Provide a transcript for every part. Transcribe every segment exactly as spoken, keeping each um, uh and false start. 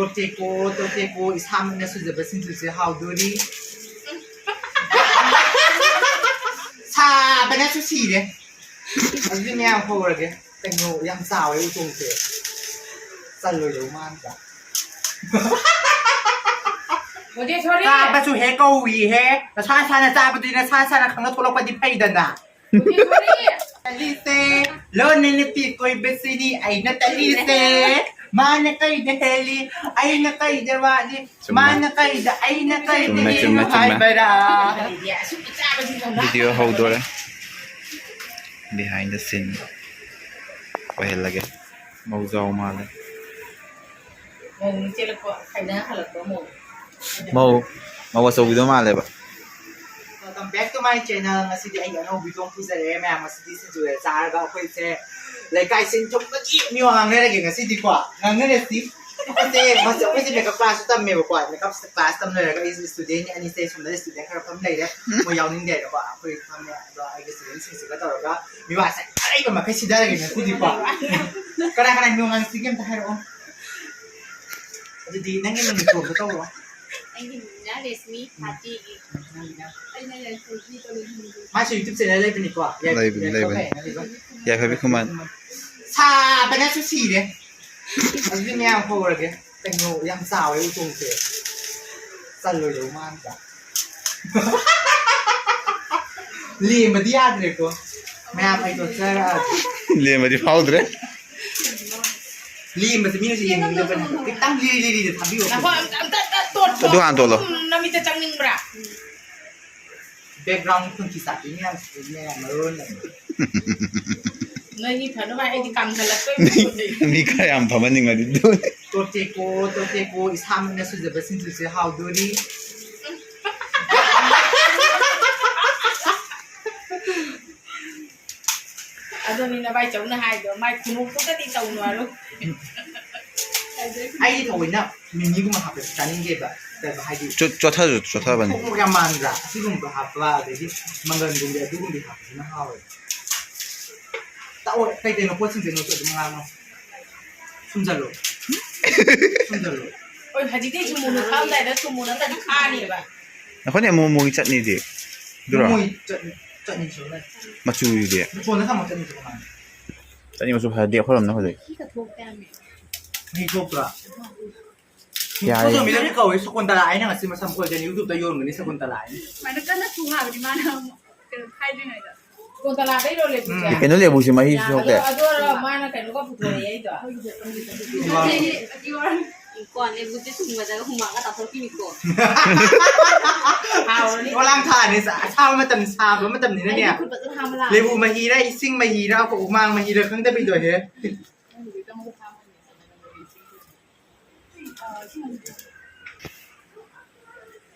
ꯇꯣꯇꯦꯀꯣ, ꯇꯣꯇꯦꯀꯣ, ꯏꯁꯥꯃꯛꯅ ꯁꯨꯖꯕ ꯁꯤꯡꯖꯨꯁꯦ ꯍꯥꯎꯗꯣꯔꯤ꯫ ꯁꯥꯕꯅꯁꯨ ꯁꯤꯔꯦ꯫ ꯑꯗꯨꯗꯤ ꯃꯌꯥꯝ ꯍꯧꯔꯒꯦ꯫ ꯀꯩꯅꯣ ꯌꯥꯝ ꯆꯥꯎꯋꯦ ꯎꯇꯣꯡꯁꯦ꯫ ꯆꯜꯂꯣꯏꯗꯧ ꯃꯥꯟꯗ꯭ꯔꯥ? ꯃꯣꯗꯤ, ꯁꯣꯔꯤ꯫ ꯆꯥꯕꯁꯨ ꯍꯦꯛ ꯀꯧꯏ ꯍꯦ꯫ ꯅꯁꯥ ꯅꯁꯥꯅ ꯆꯥꯕꯗꯨꯗꯤ ꯅꯁꯥ ꯅꯁꯥꯅ ꯈꯪꯅ ꯊꯣꯛꯂꯛꯄꯗꯤ ꯐꯩꯗꯅ꯫ ꯃꯣꯗꯤ, ꯁꯣꯔꯤ꯫ ꯇꯜꯂꯤꯁꯦ꯫ ꯂꯣꯟꯅ ꯅꯨꯄꯤ ꯀꯣꯏꯕꯁꯤꯅꯤ ꯑꯩꯅ ꯇꯜꯂꯤꯁꯦ꯫ ꯃꯥꯅ ꯀꯩꯗ ꯍꯦꯜꯂꯤ? ꯑꯩꯅ ꯀꯩꯗ ꯋꯥꯠꯂꯤ? ꯆꯨꯝꯃꯦ꯫ ꯃꯥꯅ ꯀꯩꯗ, ꯑꯩꯅ ꯀꯩꯗ ꯆꯨꯝꯃꯦ, ꯍꯦꯜꯂꯤ ꯆꯨꯝꯃꯦ, ꯆꯨꯝꯃꯦ꯫ ꯍꯥꯏꯕꯔꯥ? Video ꯍꯧꯗꯣꯔꯦ꯫ Behind the scene ꯑꯣꯏꯍꯜꯂꯒꯦ꯫ ꯃꯧꯖꯥꯎ ꯃꯥꯜꯂꯦ꯫ ꯃꯧ ꯆꯦꯜꯂꯛꯄ, ꯈꯥꯏꯅ ꯍꯜꯂꯛꯄ ꯃꯧ꯫ ꯃꯧ, ꯃꯧ ꯑꯆꯧꯕꯤꯗꯣ ꯃꯥꯜꯂꯦꯕ꯫ Welcome back to my channel. ꯉꯁꯤꯗꯤ ꯑꯩ ꯑꯅꯧꯕ video ꯑꯃ ꯄꯨꯖꯔꯛꯑꯦ ꯃꯌꯥꯝ꯫ ꯉꯁꯤꯗꯤ ꯁꯤꯡꯖꯨ ꯆꯥꯔꯒ ꯑꯩꯈꯣꯏꯁꯦ ꯂꯩꯀꯥꯏ ꯁꯤꯟ ꯊꯨꯡꯕꯒꯤ ꯃꯤꯋꯥ ꯉꯥꯡꯅꯔꯒꯦ ꯉꯁꯤꯗꯤꯀꯣ꯫ ꯉꯥꯡꯅꯔꯁꯤ꯫ ꯑꯩꯈꯣꯏꯁꯦ, ꯉꯁꯤ ꯑꯩꯈꯣꯏꯁꯦ makeup class ꯁꯨ ꯇꯝꯃꯦꯕꯀꯣ꯫ Makeup class ꯇꯝ ꯂꯣꯏꯔꯒ ꯑꯩꯁꯦ student ꯅꯤ, ꯑꯅꯤꯁꯦ ꯁꯣꯝꯗ student ꯈꯔ ꯐꯝ ꯂꯩꯔꯦ꯫ ꯃꯣꯏ ꯌꯥꯎꯅꯤꯡꯗꯦꯅꯀꯣ꯫ ꯑꯩꯈꯣꯏ ꯐꯝꯃꯦ꯫ ꯑꯗꯣ ꯑꯩꯒꯤ student ꯁꯤꯡꯁꯤꯒ ꯇꯧꯔꯒ ꯃꯤꯋꯥꯁꯦ ꯑꯔꯩꯕ ꯃꯈꯩ ꯁꯤꯗꯔꯒꯦ ꯉꯁꯤꯗꯤꯀꯣ꯫ ꯀꯅꯥ ꯀꯅꯥ ꯃꯤꯋꯥ ꯉꯥꯡꯁꯤꯒꯦ ꯑꯝꯇ ꯍꯥꯏꯔꯛꯑꯣ꯫ ꯑꯗꯨꯗꯤ ꯅꯪꯒꯤ ꯃꯤꯡ ꯊꯣꯟꯕ ꯇꯧꯔꯣ꯫ ꯑꯩꯒꯤ ꯃꯤꯡꯅ ꯔꯦꯁꯃꯤ ꯐꯥꯇꯤꯒꯤ꯫ ꯃꯥꯁꯨ YouTube channel ꯂꯩꯕꯅꯤꯀꯣ? ꯌꯥꯏ-, ꯂꯩꯕꯅꯤ, ꯌꯥꯏ-, ꯂꯩꯕꯅꯤ꯫ ꯀꯩ ꯍꯥꯏꯅ ꯂꯩꯕ? ꯌꯥꯏꯐꯕꯤ ꯈꯨꯃꯟ꯫ ꯁꯥꯕꯅꯁꯨ ꯁꯤꯔꯦ꯫ ꯑꯗꯨꯗꯤ ꯃꯌꯥꯝ ꯍꯧꯔꯒꯦ꯫ ꯀꯩꯅꯣ ꯌꯥꯝ ꯆꯥꯎꯋꯦ ꯎꯇꯣꯡꯁꯦ꯫ ꯆꯜꯂꯣꯏꯗꯧ ꯃꯥꯟꯗ꯭ꯔꯥ? ꯂꯦꯝꯕꯗꯤ ꯌꯥꯗ꯭ꯔꯦꯀꯣ꯫ ꯃꯌꯥꯝ ꯑꯩ ꯅꯣꯛꯆꯔꯛꯑꯗꯤ꯫ ꯂꯦꯝꯕꯗꯤ ꯐꯥꯎꯗ꯭ꯔꯦ꯫ ꯂꯦꯝꯕꯁꯦ ꯃꯤꯅꯁꯨ ꯌꯦꯡꯅꯤꯡꯗꯕꯅꯦ꯫ ꯈꯤꯇꯪ ꯂꯤꯔꯤ ꯂꯤꯔꯤꯗ ꯊꯥꯕꯤꯌꯣ꯫ ꯉꯥꯏꯈꯣ, ꯑꯝꯇ, ꯑꯝꯇ, ꯑꯝꯇ ꯇꯣꯠꯈꯣ꯫ ꯑꯗꯨ ꯍꯥꯟꯅ ꯇꯣꯠꯂꯣ꯫ ꯎꯝ, ꯅꯃꯤꯠꯇ ꯆꯪꯅꯤꯡꯕ꯭ꯔꯥ? Background ꯈꯨꯟꯀꯤ ꯆꯥꯛꯄꯤ ꯃꯌꯥꯝꯁꯤꯗꯤꯅꯦ ꯃꯔꯣꯟ ꯑꯃ꯫ ꯅꯣꯏꯒꯤ ꯐꯅꯕ ꯑꯩꯗꯤ ꯀꯥꯝꯊꯠꯂꯛꯇꯣꯏꯅꯤ꯫ ꯃꯤ ꯈꯔ ꯌꯥꯝ ꯐꯝꯍꯟꯅꯤꯡꯉꯗꯤ ꯑꯗꯨ꯫ ꯇꯣꯇꯦꯀꯣ, ꯇꯣꯇꯦꯀꯣ, ꯏꯁꯥꯃꯛꯅ ꯁꯨꯖꯕ ꯁꯤꯡꯖꯨꯁꯦ ꯍꯥꯎꯗꯣꯔꯤ꯫ ꯑꯗꯨꯅꯤ ꯅꯕꯥꯏ ꯆꯧꯅ ꯍꯥꯏꯗꯣ, ꯃꯥꯏ ꯈꯨꯅꯣꯛꯇꯨꯒꯗꯤ ꯇꯧꯅꯨ ꯍꯥꯏꯔꯣ꯫ ꯑꯩꯗꯤ ꯊꯑꯣꯏꯅ ꯃꯤꯃꯤꯒꯨꯝꯕ ꯍꯥꯞꯄꯁꯨ ꯆꯥꯅꯤꯡꯗꯦꯕ꯫ ꯀꯩꯅꯣ ꯍꯥꯏꯗꯤ ꯆꯣ-, ꯆꯣꯊꯁꯨ ꯆꯣꯊꯕꯅꯤ꯫ ꯈꯣꯡꯎꯞ ꯌꯥꯝ ꯃꯥꯟꯗ꯭ꯔꯥ? ꯑꯁꯤꯒꯨꯝꯕ ꯍꯥꯞꯄ, ꯑꯗꯩꯗꯤ ꯃꯪꯒꯟꯒꯨꯝꯕ, ꯑꯗꯨꯒꯨꯝꯕ ꯍꯥꯞꯄꯁꯤꯅ ꯍꯥꯎꯋꯦ꯫ ꯇꯧꯋꯦ, ꯀꯩ ꯀꯩꯅꯣ ꯄꯣꯠꯁꯤꯡꯁꯦ ꯅꯣꯏꯁꯨ ꯑꯗꯨꯝ ꯉꯥꯡꯉꯣ꯫ ꯁꯨꯝꯖꯜꯂꯣ꯫ ꯁꯨꯝꯖꯜꯂꯣ꯫ ꯍꯣꯏ, ꯍꯧꯖꯤꯛꯇꯤ ꯁꯨꯝꯃꯨꯅ ꯈꯥꯝꯗꯥꯏꯗ ꯁꯨꯝꯃꯨ ꯅꯠꯇ꯭ꯔꯗꯤ ꯈꯥꯅꯦꯕ꯫ ꯅꯈꯣꯏꯅ ꯑꯃꯨꯛ ꯃꯣꯏꯒꯤ ꯆꯠꯅꯤꯗꯤ? ꯑꯗꯨꯔꯣ? ꯃꯣꯏ ꯆꯠꯅꯤ, ꯆꯠꯅꯤ ꯁꯨꯝ ꯂꯩ꯫ ꯃꯆꯨꯗꯤ? ꯐꯣꯟꯗ ꯊꯝꯃ ꯆꯠꯅꯤꯁꯨ ꯀꯃꯥꯏꯅ? ꯆꯠꯅꯤ ꯃꯆꯨ ꯐꯖꯗꯦ ꯑꯩꯈꯣꯏꯔꯣꯝꯅ ꯐꯖꯩ꯫ ꯃꯍꯤ ꯊꯣꯛꯄ꯭ꯔꯥ? ꯌꯥꯔꯦ꯫ ꯁꯣꯁꯦꯜ ꯃꯤꯗꯤꯌꯥꯗ ꯀꯧꯏ ꯁꯀꯨꯟꯇꯂꯥ, ꯑꯩꯅ ꯉꯁꯤ ꯃꯁꯝ ꯈꯣꯏꯒꯅꯤ, ꯌꯨꯇ꯭ꯌꯨꯕꯇ ꯌꯣꯟꯒꯅꯤ ꯁꯀꯨꯟꯇꯂꯥ ꯍꯥꯏꯅ꯫ ꯁꯨꯃꯥꯏꯅ ꯀꯟꯅ ꯁꯨ ꯍꯥꯏꯕꯅꯤ ꯃꯥꯅ ꯑꯃꯨꯛ ꯀꯩꯅꯣ ꯍꯥꯏꯗ꯭ꯔꯤꯉꯩꯗ꯫ ꯁꯀꯨꯟꯇꯂꯥꯗꯩꯔꯣ ꯂꯦꯕꯨꯁꯦ? ꯎꯝ꯫ ꯀꯩꯅꯣ ꯂꯦꯕꯨꯁꯦ ꯃꯍꯤꯁꯨ ꯊꯣꯛꯇꯦ꯫ ꯑꯗꯣ, ꯑꯗꯣ ꯃꯥꯅ ꯀꯩꯅꯣꯒ ꯄꯨꯊꯣꯔꯛꯑꯦ ꯑꯩꯗꯣ꯫ ꯀꯣ, ꯂꯦꯕꯨꯁꯦ ꯁꯨꯝꯕꯗꯒ ꯍꯨꯃꯥꯡꯒ ꯇꯥꯊꯣꯛꯈꯤꯅꯤꯀꯣ꯫ ꯍꯥꯎꯔꯅꯤ꯫ ꯄꯣꯂꯥꯡ ꯊꯥꯅꯤ, ꯁꯥ-, ꯑꯁꯥꯕ ꯃꯇꯝ, ꯁꯥꯕ ꯃꯇꯝꯅꯤꯅꯅꯦ꯫ ꯑꯩꯗꯤ ꯈꯨꯠ ꯐꯖꯅ ꯍꯥꯝꯕ ꯂꯥꯛꯑꯦ꯫ ꯂꯦꯕꯨ ꯃꯍꯤꯔ, ꯏꯁꯤꯡ ꯃꯍꯤꯔ, ꯍꯨꯃꯥꯡ ꯃꯍꯤꯔ ꯈꯪꯗꯕꯤꯗꯣ ꯍꯦ꯫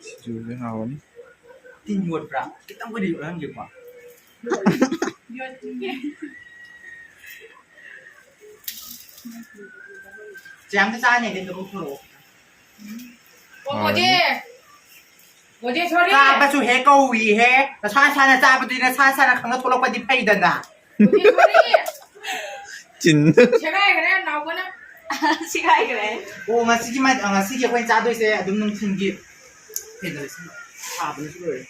ꯁꯤꯡꯖꯨꯁꯦ ꯍꯥꯎꯔꯅꯤ꯫ ꯇꯤꯟ ꯌꯣꯠꯄ꯭ꯔꯥ? ꯈꯤꯇꯪꯕꯨꯗꯤ ꯌꯣꯠꯍꯟꯒꯦꯀꯣ꯫ ꯆꯦ ꯑꯝꯇ ꯆꯥꯅꯤ, ꯑꯗꯨꯒ ꯄꯨꯔꯛꯑꯣ꯫ ꯑꯣ, ꯃꯣꯗꯤ꯫ ꯃꯣꯗꯤ, sorry꯫ ꯆꯥꯕꯁꯨ ꯍꯦꯛ ꯀꯧꯏ ꯍꯦ꯫ ꯅꯁꯥ ꯅꯁꯥꯅ ꯆꯥꯕꯗꯨꯗꯤ ꯅꯁꯥ ꯅꯁꯥꯅ ꯈꯪꯅ ꯊꯣꯛꯂꯛꯄꯗꯤ ꯐꯩꯗꯅ꯫ ꯃꯣꯗꯤ, sorry꯫ ꯆꯤꯟ꯫ ꯁꯦꯒꯥꯏꯈ꯭ꯔꯦ, ꯅꯥꯎꯕꯅ꯫ ꯁꯦꯒꯥꯏꯈ꯭ꯔꯦ꯫ ꯑꯣ, ꯉꯁꯤꯒꯤ ꯃ-, ꯉꯁꯤꯒꯤ ꯑꯩꯈꯣꯏꯅ ꯆꯥꯗꯣꯏꯁꯦ ꯑꯗꯨꯝ ꯅꯨꯡꯊꯤꯜꯒꯤ ꯀꯩꯅꯣ, ꯁꯥꯕꯅꯁꯨ ꯂꯣꯏꯔꯦ꯫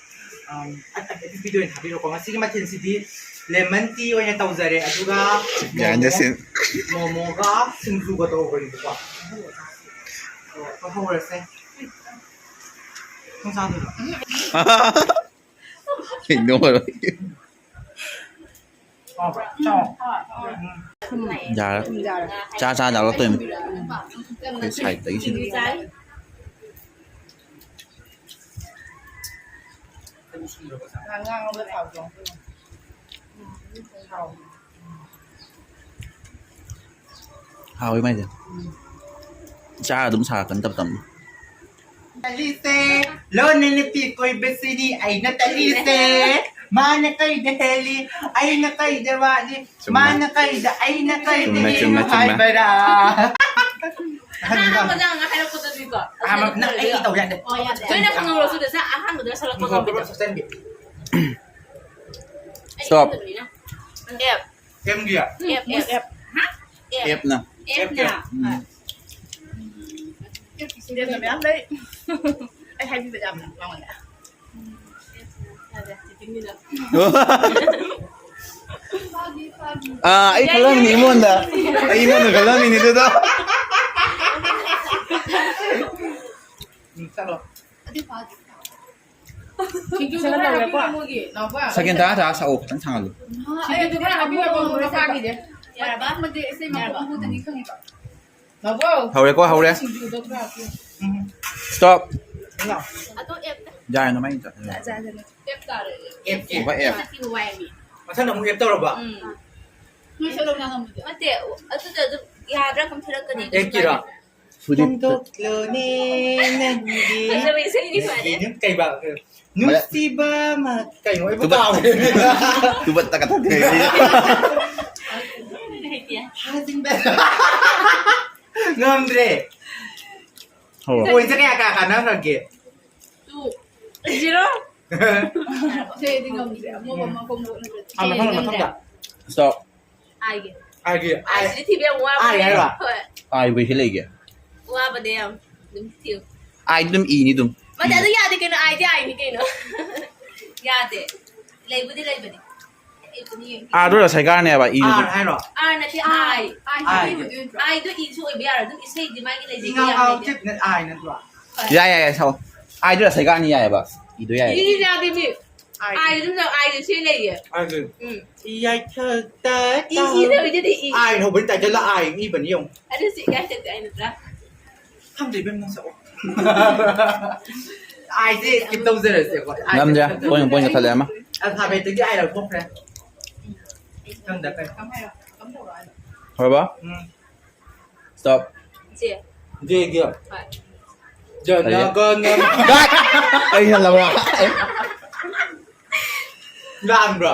ꯑꯝ, ꯑ-, ꯑ-, ꯑꯄꯤꯛꯄꯤꯗ ꯑꯣꯏꯅ ꯊꯥꯕꯤꯔꯣꯀꯣ꯫ ꯉꯁꯤꯒꯤ ꯃꯊꯦꯜꯁꯤꯗꯤ lemon tea ꯑꯣꯏꯅ ꯇꯧꯖꯔꯦ, ꯑꯗꯨꯒ ꯌꯥꯏꯗ, ꯃꯣꯃꯣ-, ꯁꯤꯟ-, ꯃꯣꯃꯣꯒ ꯁꯤꯡꯖꯨꯒ ꯇꯧꯕꯅꯦꯕꯀꯣ꯫ ꯑꯗꯣ ꯍꯧꯔꯁꯦ꯫ ꯅꯪ ꯆꯥꯗꯣꯏꯔꯣ? ꯀꯩꯅꯣ? ꯆꯥꯎ꯫ ꯎꯝ꯫ ꯌꯥꯔꯦ꯫ ꯆꯥ ꯆꯥ ꯌꯥꯎꯔꯛꯇꯣꯏꯅꯤ꯫ ꯑꯩꯈꯣꯏ ꯁꯥꯏꯠꯇꯒꯤ ꯁꯤꯗ꯫ ꯉꯥꯡꯉꯒ ꯊꯥꯎ ꯆꯣꯡ꯫ ꯍꯥꯎꯋꯤ ꯃꯥꯏꯁꯦ꯫ ꯆꯥ ꯑꯗꯨꯝ ꯁꯥꯔꯛꯀꯅꯤ ꯇꯞ ꯇꯞꯅ꯫ ꯇꯜꯂꯤꯁꯦ, ꯂꯣꯟꯅ ꯅꯨꯄꯤ ꯀꯣꯏꯕꯁꯤꯅꯤ ꯑꯩꯅ ꯇꯜꯂꯤꯁꯦ꯫ ꯃꯥꯅ ꯀꯩꯗ ꯍꯦꯜꯂꯤ, ꯑꯩꯅ ꯀꯩꯗ ꯋꯥꯠꯂꯤ, ꯆꯨꯝꯃꯦ꯫ ꯃꯥꯅ ꯀꯩꯗ, ꯑꯩꯅ ꯀꯩꯗ ꯆꯨꯝꯃꯦ, ꯆꯨꯝꯃꯦ, ꯍꯦꯜꯂꯤ ꯆꯨꯝꯃꯦ꯫ ꯍꯥꯏꯕꯔꯥ? ꯑꯍꯥꯟꯕꯗ ꯑꯍꯥꯟꯕꯗ ꯍꯥꯏꯔꯛꯄꯗꯗꯤꯀꯣ꯫ ꯑꯍꯥꯟꯕ ꯅꯪ ꯑꯩ ꯇꯧ ꯌꯥꯗꯦ꯫ ꯍꯣꯏ, ꯌꯥꯗꯦ꯫ ꯅꯣꯏꯅ ꯈꯪꯍꯧꯔꯁꯨ ꯗꯁꯥ ꯑꯍꯥꯟꯕꯗ ꯁꯛꯂꯛꯄ ꯉꯝꯕꯤꯗꯣ꯫ ꯁꯣꯛꯆꯟꯕꯤ꯫ ꯑꯩ stop꯫ ꯈꯪꯗꯕꯅꯤꯅ꯫ ꯑꯦꯞ꯫ ꯑꯦꯝꯒꯤ꯫ ꯑꯦꯞ, ꯑꯦꯞ꯫ ꯑꯦꯞ꯫ ꯍꯥ? ꯑꯦꯞ꯫ ꯑꯦꯞꯅ꯫ ꯑꯦꯞꯅ꯫ ꯎꯝ꯫ ꯍꯣꯏ꯫ ꯁꯤꯡꯖꯦꯟꯗ ꯃꯌꯥꯝ ꯂꯩ꯫ ꯑꯩ ꯍꯥꯏꯕꯤꯕ ꯌꯥꯕ꯭ꯔꯥ ꯃꯉꯣꯟꯗ? ꯌꯥꯗꯦ, ꯆꯤꯇꯤꯡꯅꯤꯅ꯫ ꯑꯥ, ꯑꯩ ꯈꯜꯂꯝꯃꯤꯅꯤ ꯑꯩꯉꯣꯟꯗ꯫ ꯑꯩ ꯑꯩꯉꯣꯟꯗ ꯈꯜꯂꯝꯃꯤꯅꯤ ꯑꯗꯨꯗꯣ꯫ ꯎꯝ, ꯆꯠꯂꯣ꯫ ꯁꯤꯡꯖꯨꯗꯣ ꯈꯔ ꯍꯥꯞꯄꯤꯔꯣ ꯃꯣꯏꯒꯤ, ꯅꯥꯎꯕ꯫ ꯁꯦꯀꯦꯟ ꯇꯔꯥ ꯇꯔꯥ ꯁꯛꯑꯣ, ꯈꯤꯇꯪ ꯁꯥꯡꯍꯜꯂꯨ꯫ ꯁꯤꯡꯖꯨꯗꯣ ꯈꯔ ꯍꯥꯞꯄꯤꯔꯣ ꯃꯣꯏ ꯃꯁꯥꯒꯤꯁꯦ꯫ ꯌꯥꯔꯕ? ꯑꯃꯗꯤ ꯏꯁꯩ ꯃꯈꯣꯟ ꯑꯃꯈꯛꯇꯅꯤ ꯈꯪꯉꯤꯕ꯫ ꯅꯥꯎꯕꯣ꯫ ꯍꯧꯔꯦꯀꯣ, ꯍꯧꯔꯦ꯫ ꯁꯤꯡꯖꯨꯗꯣ ꯈꯔ ꯍꯥꯞꯄꯤꯔꯣ꯫ ꯎꯝ꯫ Stop꯫ ꯂꯥꯎ꯫ ꯑꯗꯣ ꯑꯦꯞꯇ꯫ ꯌꯥꯔꯦ, ꯅꯃꯥꯏ ꯆꯠ-꯫ ꯌꯥꯔꯦ, ꯌꯥꯔꯦ꯫ ꯑꯦꯞ ꯇꯥꯔꯦ꯫ ꯑꯦꯞ, ꯑꯦꯞ꯫ ꯁꯤꯃ ꯇꯤꯕꯨ ꯋꯥꯏ ꯃꯤ꯫ ꯃꯊꯪꯗ ꯑꯃꯨꯛ ꯑꯦꯞ ꯇꯧꯔꯕ? ꯎꯝ꯫ ꯅꯣꯏ ꯁꯛꯂꯧ ꯉꯥꯡꯉꯝꯕꯗꯤ? ꯅꯠꯇꯦ, ꯑꯗꯨꯗ ꯑꯗꯨꯝ ꯌꯥꯗ꯭ꯔꯥ ꯀꯝꯊꯤꯔꯛꯀꯅꯤ꯫ ꯑꯦꯞꯀꯤꯔꯣ? ꯐꯨꯔꯤꯠ ꯐꯣꯡꯗꯣꯛꯂꯣꯅꯦ ꯅꯪꯒꯤ ꯐꯖꯕ ꯏꯁꯩꯅꯤ ꯈ꯭ꯋꯥꯏꯗꯩ꯫ ꯅꯨꯡꯁꯤꯅꯨ-, ꯀꯩꯕ? ꯅꯨꯡꯁꯤꯕ ꯑꯃ, ꯀꯩꯅꯣ? ꯑꯩꯕꯨ ꯇꯨꯕ-, ꯀꯥꯎꯔꯦ꯫ ꯇꯨꯕ ꯇꯀ ꯇꯛ ꯀꯩ-꯫ ꯍꯩꯇꯦ꯫ ꯐꯥꯖꯤꯟꯕ꯫ ꯉꯝꯗ꯭ꯔꯦ꯫ ꯍꯧꯔꯣ꯫ Pointꯁꯦ ꯀꯌꯥ ꯀꯌꯥ ꯀꯥꯟꯅꯈ꯭ꯔꯒꯦ? Two꯫ Zero꯫ ꯁꯦ, ꯑꯩꯗꯤ ꯉꯝꯗ꯭ꯔꯦ꯫ ꯑꯃꯨꯛ ꯑꯃ ꯀꯣꯡ ꯂꯣꯠꯅꯕ꯫ ꯑꯥ, ꯃꯊꯪꯗ, ꯃꯊꯪꯗ꯫ Stop꯫ ꯑꯥꯏꯒꯤ꯫ ꯑꯥꯏꯒꯤ꯫ ꯑꯥꯏꯁꯤꯗꯤ ꯊꯤꯕ ꯌꯥꯝ ꯋꯥꯕꯅꯦ꯫ ꯑꯥꯏ ꯍꯥꯏꯔꯣ? ꯍꯣꯏ꯫ ꯑꯥꯏꯕꯨ ꯏꯁꯩ ꯂꯩꯒꯦ? ꯋꯥꯕꯅꯦ ꯌꯥꯝ꯫ ꯑꯗꯨꯝ ꯊꯤꯌꯨ꯫ ꯑꯥꯏꯗꯤ ꯑꯗꯨꯝ ꯏꯅꯤ ꯑꯗꯨꯝ꯫ ꯃꯥꯗꯤ ꯑꯗꯨ ꯌꯥꯗꯦ ꯀꯩꯅꯣ, ꯑꯥꯏꯗꯤ ꯑꯥꯏꯅꯤ ꯀꯩꯅꯣ꯫ ꯌꯥꯗꯦ꯫ ꯂꯩꯕꯨꯗꯤ ꯂꯩꯕꯅꯦ꯫ ꯑꯩ ꯑꯗꯨꯝ ꯌꯦꯡꯒꯦ꯫ ꯑꯥꯔꯗꯣ ꯁꯥꯏꯒꯥꯔꯅꯦꯕ, ꯏꯗꯨꯗꯤ꯫ ꯑꯥꯔ ꯍꯥꯏꯔꯣ? ꯑꯥꯔ ꯅꯠꯇꯦ, ꯑꯥꯏ꯫ ꯑꯥꯏ꯫ ꯑꯥꯏꯗꯣ ꯏꯁꯨ ꯑꯣꯏꯕ ꯌꯥꯔꯣꯏ, ꯑꯗꯨꯝ ꯏꯁꯩꯗꯤ ꯃꯥꯒꯤ ꯂꯩꯖꯩ ꯏꯉꯥꯎ ꯌꯥꯝ ꯉꯥꯎ ꯂꯩꯖꯩ꯫ ꯆꯤꯞꯅ ꯑꯥꯏ ꯅꯠꯇ꯭ꯔꯣ? ꯍꯣꯏ꯫ ꯌꯥꯏ, ꯌꯥꯏ, ꯌꯥꯏ, ꯁꯥꯎ꯫ ꯑꯥꯏꯗꯨ ꯁꯥꯏꯒꯥꯔꯅꯤ ꯌꯥꯏꯑꯕ, ꯏꯗꯣ ꯌꯥꯏ꯫ ꯏ ꯌꯥꯗꯦ ꯃꯤ꯫ ꯑꯥꯏ꯫ ꯑꯥꯏ ꯑꯗꯨꯝ ꯇꯧ, ꯑꯥꯏꯗ ꯁꯤ ꯂꯩꯌꯦ꯫ ꯑꯥꯏꯗ꯫ ꯎꯝ꯫ ꯏꯌꯥꯏꯊꯛꯇ ꯏ, ꯏ ꯇꯧꯔꯤꯗꯨꯗꯤ ꯏ꯫ ꯑꯥꯏ ꯍꯧꯕꯅꯤ, ꯇꯥꯏꯇꯜꯗ ꯑꯥꯏ ꯏꯕꯅꯤ ꯌꯦꯡꯉꯨ꯫ ꯑꯗꯨ ꯁꯤ ꯏꯌꯥꯏꯊꯛꯇ ꯑꯥꯏ ꯅꯠꯇ꯭ꯔꯥ? ꯈꯪꯗꯦ, ꯏꯕꯦꯝ, ꯅꯪ ꯁꯛꯑꯣ꯫ ꯑꯥꯏꯁꯦ skip ꯇꯧꯖꯔꯁꯦꯀꯣ꯫ ꯑꯥꯏ ꯉꯝꯗ꯭ꯔꯦ, skip ꯇꯧꯖꯔꯁꯦ꯫ Point, point ꯀꯛꯊꯠꯂꯦ ꯑꯃ꯫ Alphabetꯇꯒꯤ ꯑꯥꯏ ꯂꯧꯊꯣꯛꯈ꯭ꯔꯦ꯫ ꯈꯪꯗ ꯀꯩ꯫ ꯍꯧꯔꯕ? ꯎꯝ꯫ Stop꯫ ꯖꯦ꯫ ꯖꯦꯒꯤ꯫ ꯍꯣꯏ꯫ ꯖꯅꯒꯅ꯫ ꯀꯔꯤ? ꯀꯩ ꯍꯜꯂꯕ꯭ꯔꯥ? ꯂꯥꯟꯕ꯭ꯔꯣ?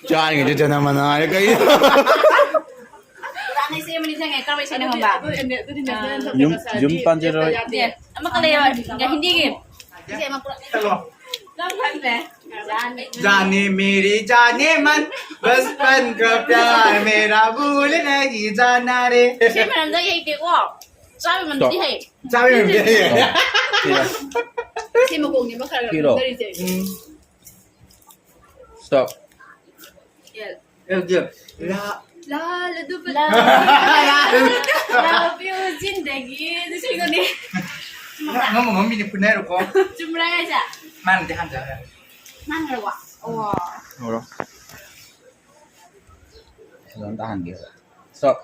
ꯆꯥꯔꯤꯉꯩꯗ ꯖꯅꯃꯅ ꯍꯥꯏꯔꯦ ꯀꯩ? ꯂꯥꯟꯅ ꯏꯁꯩ ꯑꯃ ꯅꯤꯡꯁꯤꯡꯉꯦ, ꯀꯔꯝꯕ ꯏꯁꯩꯅꯣ ꯈꯪꯕ꯭ꯔꯥ? ꯌꯨꯝ, ꯌꯨꯝ ꯄꯥꯟꯖꯔꯣꯏ꯫ ꯅꯠꯇꯦ, ꯑꯃꯈꯛ ꯂꯩꯌꯦꯕ, ꯍꯤꯟꯗꯤꯒꯤ꯫ ꯏꯁꯩ ꯑꯃ ꯄꯨꯔꯛ-꯫ ꯆꯠꯂꯣ꯫ ꯅꯪ ꯈꯪꯗ꯭ꯔꯦ? जाने मेरी जाने मन, बचपन का प्यार मेरा भूल नहीं जाना रे. ꯏꯁꯩ ꯃꯔꯝꯗ ꯍꯩꯇꯦꯀꯣ, ꯆꯥꯕ ꯃꯔꯝꯗꯗꯤ ꯍꯩ. ꯆꯥꯕ ꯃꯔꯝꯗꯤ ꯍꯩ. ꯁꯤ ꯃꯈꯣꯡꯅꯦꯕ ꯈꯔ ꯈꯔ ꯐꯤꯔꯣ? ꯈꯪꯗꯔꯤꯁꯦ. ꯎꯝ. Stop. ꯌꯦꯜ. ꯌꯦꯜ, ꯌꯦꯜ. ꯂꯥ. ꯂꯥ, ꯂꯗꯨ, ꯂꯥ. ꯂꯥ. Love you, ꯖꯤꯟꯗꯒꯤ. ꯑꯗꯨ ꯁꯤꯒꯅꯤ. ꯉꯝꯕ ꯉꯝꯕꯤꯅꯤ ꯐꯨꯅꯔꯣꯀꯣ. ꯆꯨꯝꯕ꯭ꯔꯥ ꯍꯥꯏꯁꯦ? ꯃꯥꯅꯗꯤ ꯍꯟꯖꯔꯦ. ꯃꯥꯅꯔꯣ? ꯑꯣ. ꯍꯧꯔꯣ. ꯐꯖꯅ ꯇꯥꯍꯟꯒꯦ. Stop.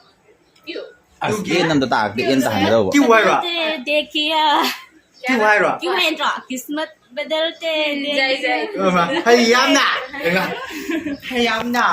ꯀ꯭ꯌꯨ. ꯑꯁ, ꯑꯦꯟ ꯑꯝꯇ ꯇꯥꯔꯛꯇꯦ, ꯑꯦꯟ ꯇꯥꯍꯟꯒꯗꯧꯕ꯫ ꯀ꯭ꯌꯨ ꯍꯥꯏꯔꯣ? ꯗꯦꯈꯤꯌꯥ꯫ ꯀ꯭ꯌꯨ ꯍꯥꯏꯔꯣ? ꯀ꯭ꯌꯨ ꯍꯥꯏꯗ꯭ꯔꯣ? ꯀꯤꯁꯃꯠ ꯕꯗꯜꯇꯦ, ꯖꯥꯏ, ꯖꯥꯏ. ꯗꯦꯈꯤꯌꯥ꯫ ꯍꯩ ꯌꯥꯝꯅ. ꯍꯩ ꯌꯥꯝꯅ꯫